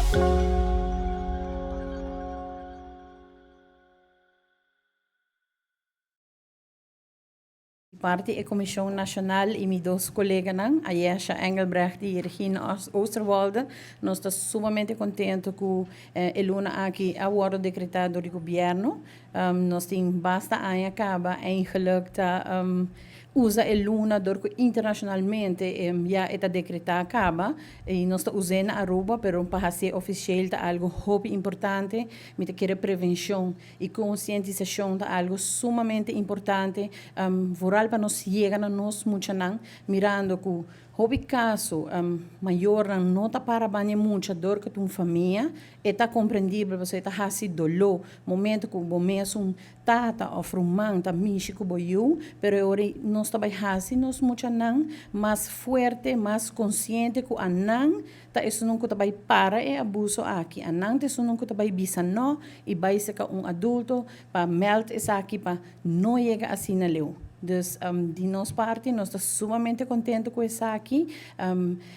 Parti e Komishon Nashonal i mi dos koleganan, Ayesha Engelbrecht i Regina Oosterwolde, nos ta sumamente kontentu ku e luna aki a wòrdu dekretá dor di gobièrnu. Nos tin basta aña kaba eigenlijk ta usa e luna dor ku internashonalmente ya e ta dekretá kaba i nos ta us'é na Aruba, pero pa hasié ofisial ta algu hopi importante. Mi ta kere prevenshon I konsientisashon ta algu sumamente importante, vooral pa nos yega na nos muchanan, mirando ku hopi kaso mayornan no ta para banda e mucha dor ku ta un famia. E ta komprendibel pasobra e ta hasi doló momento ku bo mes un tata òf ruman ta mishi ku bo yu, pero e ora nos ta bai hasi nos muchanan mas fuerte, mas konsiente ku anan Ta esunnan ku ta bai para e abuso aki. Anan ta esunnan ku ta bai bisa no i bai seka un adulto pa mèld esaki pa no yega asina leu. Dus di nos parti nos ta sumamente kontentu ku esaki.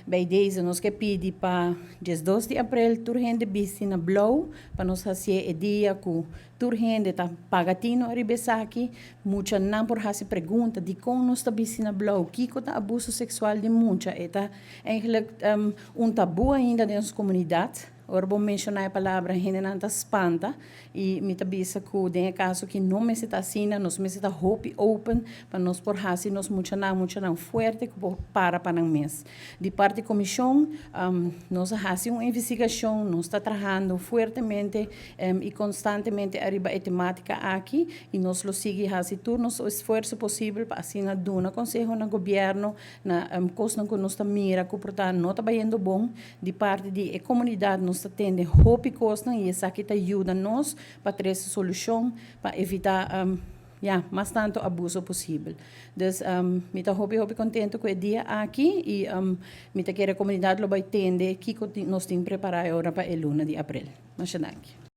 Bij deze nos ke pidi pa 12 di aprel tur hende bisti na blou pa nos hasié e dia ku Tur hende ta paga tino ariba esaki. Muchanan por hasi pregunta, dikon nos ta bisti na blou? Kiko ta abuso seksual di mucha? E ta eigenlijk un tabu ainda den nos komunidat. Ora bo menshoná e palabra hendenan ta spanta i mi ta bisa ku den e kaso aki no mester ta asina, nos mester ta hopi open pa nos por hasi nos muchanan muchanan fuerte ku por para pa nan mes. Di parti komishon nos a hasi un investigashon, nos ta trahando fuertemente i konstantemente ariba e tematika aki i nos lo sigui hasi tur nos esfuerso posibel pa asina duna konseho na gobièrnu na kosnan ku nos ta mira ku por ta no ta bayendo bon. Di parti di e komunidat nos ta tende hopi kosnan i esaki ta yuda nos pa trese solushon pa evitá ya, mas tantu abuso posibel. Dus mi ta hopi hopi kontento ku e dia aki i mi ta kere komunidat lo bai tende kiko nos tin prepará e ora pa e luna di aprel. Masha danki.